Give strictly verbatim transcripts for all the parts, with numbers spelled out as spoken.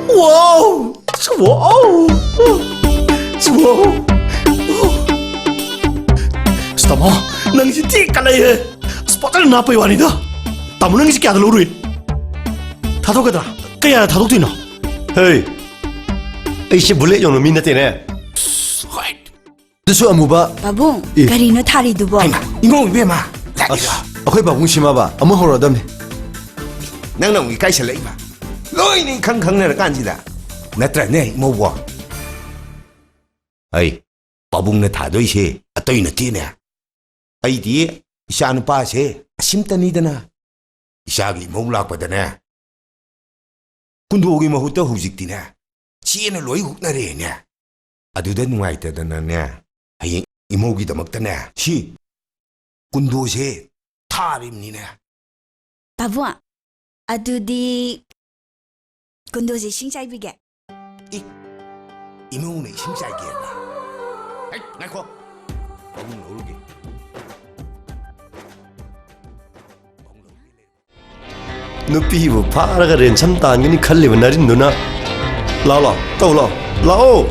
ꯋꯥꯎ! ꯋꯥꯎ! ꯋꯥꯎ! ꯑꯁ, ꯇꯥꯃꯣ, ꯅꯪꯁꯤ ꯊꯤ ꯀꯜꯂꯛꯏꯍꯦ꯫ ꯑꯁ, ꯐꯖꯅ ꯅꯥꯞꯄꯩ ꯋꯥꯅꯤꯗ꯫ ꯇꯥꯃꯣ, ꯅꯪꯒꯤꯁꯤ ꯀꯌꯥꯗ ꯂꯧꯔꯨꯏ? ꯊꯥꯗꯣꯛꯀꯗ꯭ꯔꯥ? ꯀꯌꯥꯗ ꯊꯥꯗꯣꯛꯇꯣꯏꯅꯣ? ꯍꯦ, ꯑꯩꯁꯦ ꯕꯨꯂꯦꯠ ꯌꯣꯟꯕ ꯃꯤ ꯅꯠꯇꯦꯅꯦ꯫ ꯑꯗꯨꯁꯨ ꯑꯃꯨꯕ꯫ ꯄꯥꯕꯨꯡ, ꯑꯦ꯫ ꯀꯔꯤꯅꯣ ꯊꯥꯔꯤꯗꯨꯕꯣ? ꯍꯩꯃꯥ, ꯏꯃꯧ ꯏꯕꯦꯝꯃ, ꯑꯁ, ꯂꯥꯛꯏꯕ꯫ ꯑꯩꯈꯣꯏ ꯄꯥꯕꯨꯡ ꯁꯤꯃꯕ ꯑꯃꯨꯛ ꯍꯧꯔꯛꯑꯗꯝꯅꯤ꯫ ꯅꯪꯅ ꯑꯃꯨꯛ ꯏꯀꯥꯏꯁꯜꯂꯛꯏꯕ꯫ ꯂꯣꯏꯅ ꯏꯈꯪ ꯈꯪꯅꯔꯀꯥꯟꯁꯤꯗ꯫ ꯅꯠꯇ꯭ꯔꯅꯦ, ꯏꯃꯧꯕꯣ? ꯑꯩ, ꯄꯥꯕꯨꯡꯅ ꯊꯥꯗꯣꯏꯁꯦ ꯑꯇꯩ ꯅꯠꯇꯦꯅꯦ꯫ ꯑꯩꯗꯤ ꯏꯆꯥꯅꯨꯄꯥꯁꯦ ꯑꯁꯤꯝꯇꯅꯤꯗꯅ꯫ ꯏꯆꯥꯒꯤ ꯏꯃꯧ ꯂꯥꯛꯄꯗꯅꯦ, ꯀꯨꯟꯗꯣꯒꯤ ꯃꯍꯨꯠꯇ ꯍꯧꯖꯤꯛꯇꯤꯅꯦ, ꯆꯦꯅ ꯂꯣꯏ ꯍꯨꯛꯅꯔꯦꯅꯦ꯫ ꯑꯗꯨꯗ ꯅꯨꯡꯉꯥꯏꯇꯗꯅꯅꯦ, ꯍꯌꯦꯡ ꯏꯃꯧꯒꯤꯗꯃꯛꯇꯅꯦ, ꯁꯤ ꯀꯨꯟꯗꯣꯁꯦ ꯊꯥꯔꯤꯕꯅꯤꯅꯦ꯫ ꯄꯥꯕꯨꯡ, ꯑꯗꯨꯗꯤ ꯀꯨꯟꯗꯣꯁꯦ ꯏꯁꯤꯡ ꯆꯥꯏꯕꯤꯒꯦ꯫ ꯏ, ꯏꯃꯧꯅ ꯏꯁꯤꯡ ꯆꯥꯏꯒꯦꯕ? ꯍꯩ, ꯉꯥꯏꯈꯣ, ꯄꯥꯕꯨꯡ ꯂꯧꯔꯨꯒꯦ꯫ ꯅꯨꯄꯤꯕꯨ ꯐꯥꯔꯒ ꯔꯦꯟꯁꯝ ꯇꯥꯟꯒꯅꯤ ꯈꯜꯂꯤꯕ ꯅꯔꯤꯟꯗꯨꯅ, ꯂꯥꯎ, ꯂꯥꯎ, ꯇꯧ, ꯂꯥꯎ, ꯂꯥꯛꯑꯣ꯫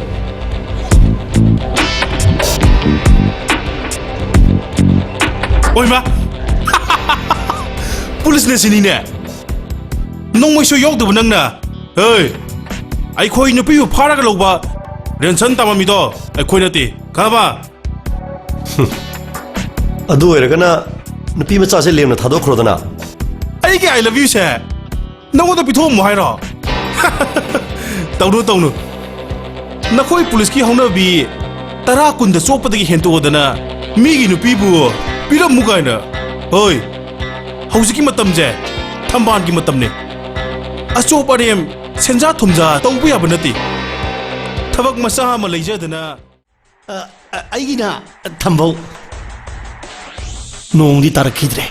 ꯑꯣꯏꯃ! ꯄꯨꯂꯤꯁꯅꯦ ꯁꯤꯅꯤꯅꯦ꯫ ꯅꯣꯡꯃꯩꯁꯨ ꯌꯥꯎꯗꯕ ꯅꯪꯅ, ꯍꯦ, ꯑꯩꯈꯣꯏ ꯅꯨꯄꯤꯕꯨ ꯐꯥꯔꯒ ꯂꯧꯕ ꯔꯦꯟꯁꯝ ꯇꯥꯟꯕ ꯃꯤꯗꯣ ꯑꯩꯈꯣꯏ ꯅꯠꯇꯦ, ꯈꯪꯉꯕ? ꯑꯗꯨ ꯑꯣꯏꯔꯒꯅ ꯅꯨꯄꯤ ꯃꯆꯥꯁꯦ ꯂꯦꯝꯅ ꯊꯥꯗꯣꯛꯈ꯭ꯔꯣꯗꯅ꯫ ꯑꯩꯒꯤ "I love you" ꯁꯦ ꯅꯪꯉꯣꯟꯗ ꯄꯤꯊꯣꯛꯑꯝꯃꯣ ꯍꯥꯏꯔꯣ? ꯇꯧꯅꯨ, ꯇꯧꯅꯨ꯫ ꯅꯈꯣꯏ ꯄꯨꯂꯤꯁꯀꯤ ꯍꯧꯅꯕꯤ ꯇꯔꯥ ꯀꯨꯟꯗ ꯆꯣꯞꯄꯗꯒꯤ ꯍꯦꯟꯇꯣꯛꯑꯗꯅ ꯃꯤꯒꯤ ꯅꯨꯄꯤꯕꯨ ꯄꯤꯔꯝꯃꯨ ꯀꯥꯏꯅ꯫ ꯍꯣꯏ, ꯍꯧꯖꯤꯛꯀꯤ ꯃꯇꯝꯁꯦ ꯊꯝꯕꯥꯜꯒꯤ ꯃꯇꯝꯅꯤ꯫ ꯑꯆꯣꯞ ꯑꯔꯦꯝ ꯁꯦꯟꯖꯥ ꯊꯨꯝꯖꯥ ꯇꯧꯕ ꯌꯥꯕ ꯅꯠꯇꯦ꯫ ꯊꯕꯛ ꯃꯆꯥ ꯑꯃ ꯂꯩꯖꯗꯅ꯫ ꯑ, ꯑ, ꯑꯩꯒꯤꯅ ꯊꯝꯕꯧ꯫ ꯅꯣꯡꯗꯤ ꯇꯥꯔꯛꯈꯤꯗ꯭ꯔꯦ꯫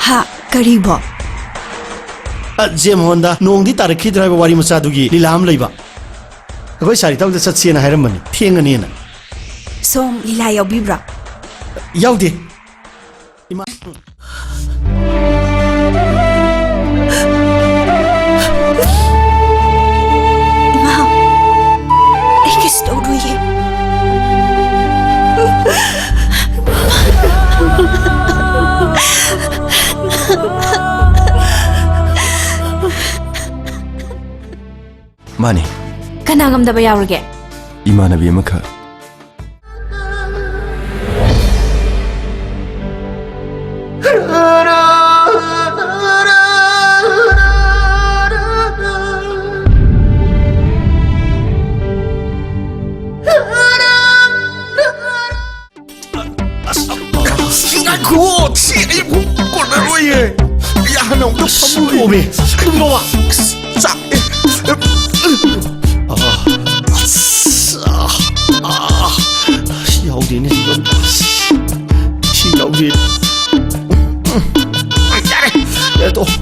ꯍꯥ, ꯀꯔꯤꯕꯣ? ꯑ, ꯖꯦꯝꯍꯣꯟꯗ ꯅꯣꯡꯗꯤ ꯇꯥꯔꯛꯈꯤꯗ꯭ꯔꯦ ꯍꯥꯏꯕ ꯋꯥꯔꯤ ꯃꯆꯥꯗꯨꯒꯤ ꯂꯤꯂꯥ ꯑꯃ ꯂꯩꯕ꯫ ꯑꯩꯈꯣꯏ ꯁꯥꯔꯤ ꯊꯕꯛꯇ ꯆꯠꯁꯦꯅ ꯍꯥꯏꯔꯝꯕꯅꯤ, ꯊꯦꯡꯉꯅꯤꯅ꯫ ꯁꯣꯝ ꯂꯤꯂꯥ ꯌꯥꯎꯕꯤꯕ꯭ꯔꯥ? ꯌꯥꯎꯗꯦ꯫ ꯏꯃꯥ꯫ ꯃꯥꯅꯦ꯫ ꯀꯅꯥ ꯉꯝꯗꯕ ꯌꯥꯎꯔꯒꯦ? ꯏꯃꯥꯟꯅꯕꯤ ꯑꯃꯈꯛ꯫ ꯑꯁ, ꯉꯥꯏꯈꯣ, ꯁꯤ ꯑꯩ ꯑꯃꯨꯛ ꯀꯣꯟꯅꯔꯣꯏꯌꯦ꯫ ꯑꯩ ꯍꯥꯟꯅ ꯑꯃꯨꯛꯇ ꯑꯁ, ꯐꯝꯃꯨꯒꯦ꯫ ꯑꯣꯃꯦ, ꯑꯗꯨꯝ ꯇꯧꯕ꯫ ꯑꯁ, ꯆꯥꯛꯑꯦ꯫ ꯑꯥ, ꯑꯁ, ꯑꯥ, ꯑꯥ, ꯁꯤ ꯌꯥꯎꯗꯦꯅꯦ, ꯁꯤ ꯌꯥꯎꯗꯦ꯫ ꯁꯤ ꯌꯥꯎꯗꯦ꯫ ꯌꯥꯔꯦ, ꯌꯥꯔꯦ, ꯇꯣꯛꯑꯣ꯫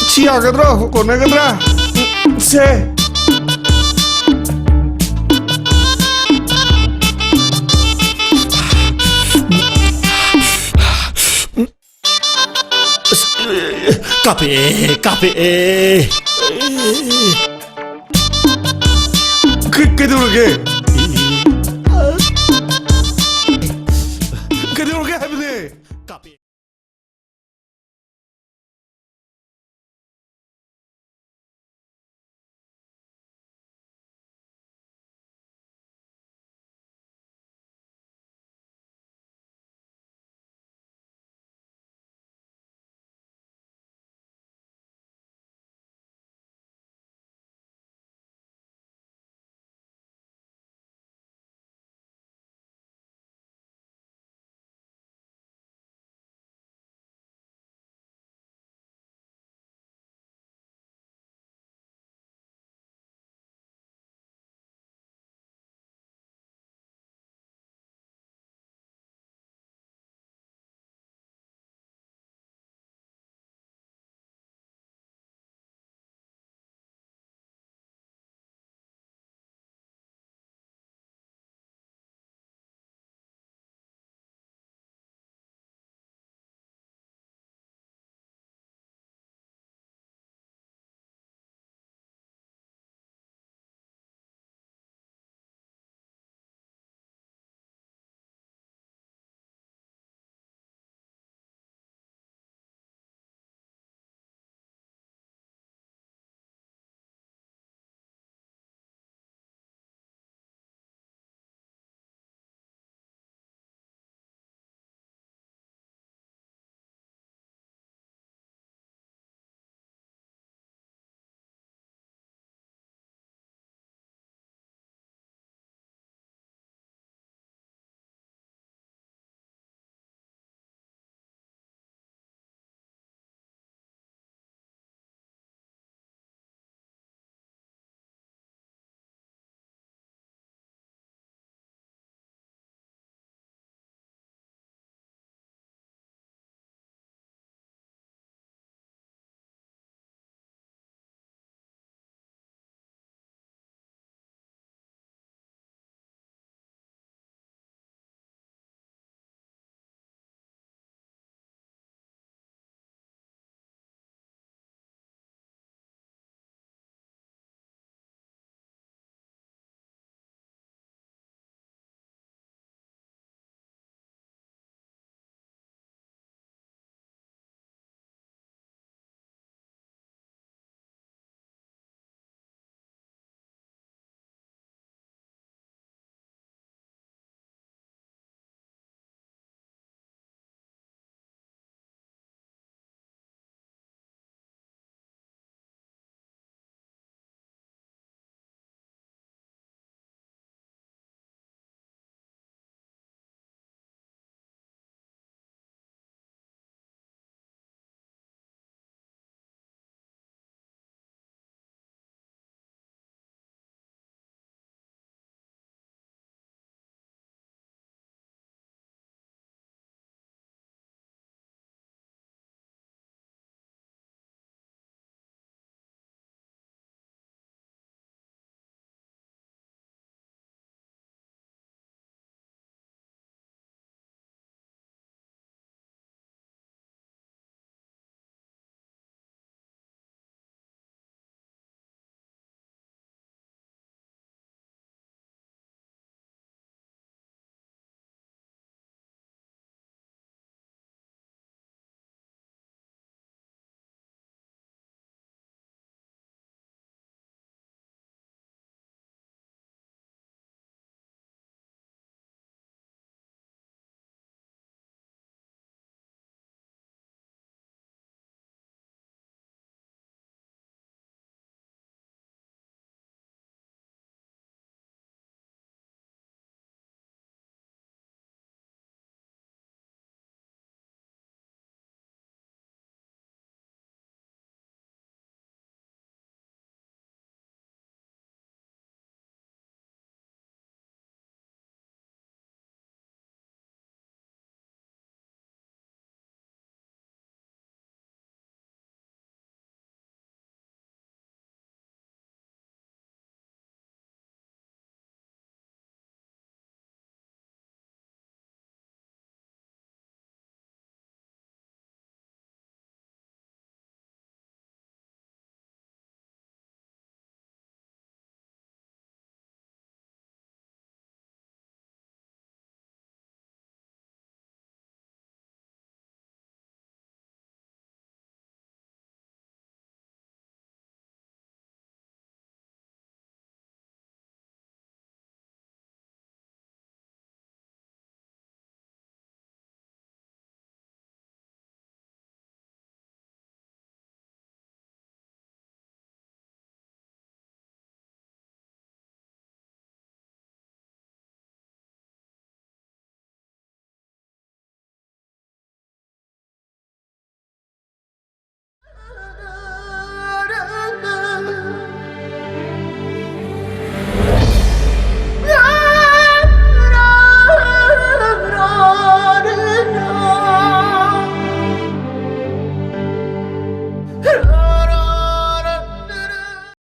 ꯁꯤ ꯌꯥꯒꯗ꯭ꯔꯣ? ꯀꯣꯟꯅꯒꯗ꯭ꯔꯥ? ꯁꯦ꯫ ꯑꯁ, ꯀꯥꯞꯄꯛꯑꯦ, ꯀꯥꯞꯄꯛꯑꯦ꯫ ꯀꯩ-, ꯀꯩꯗꯧꯔꯒꯦ?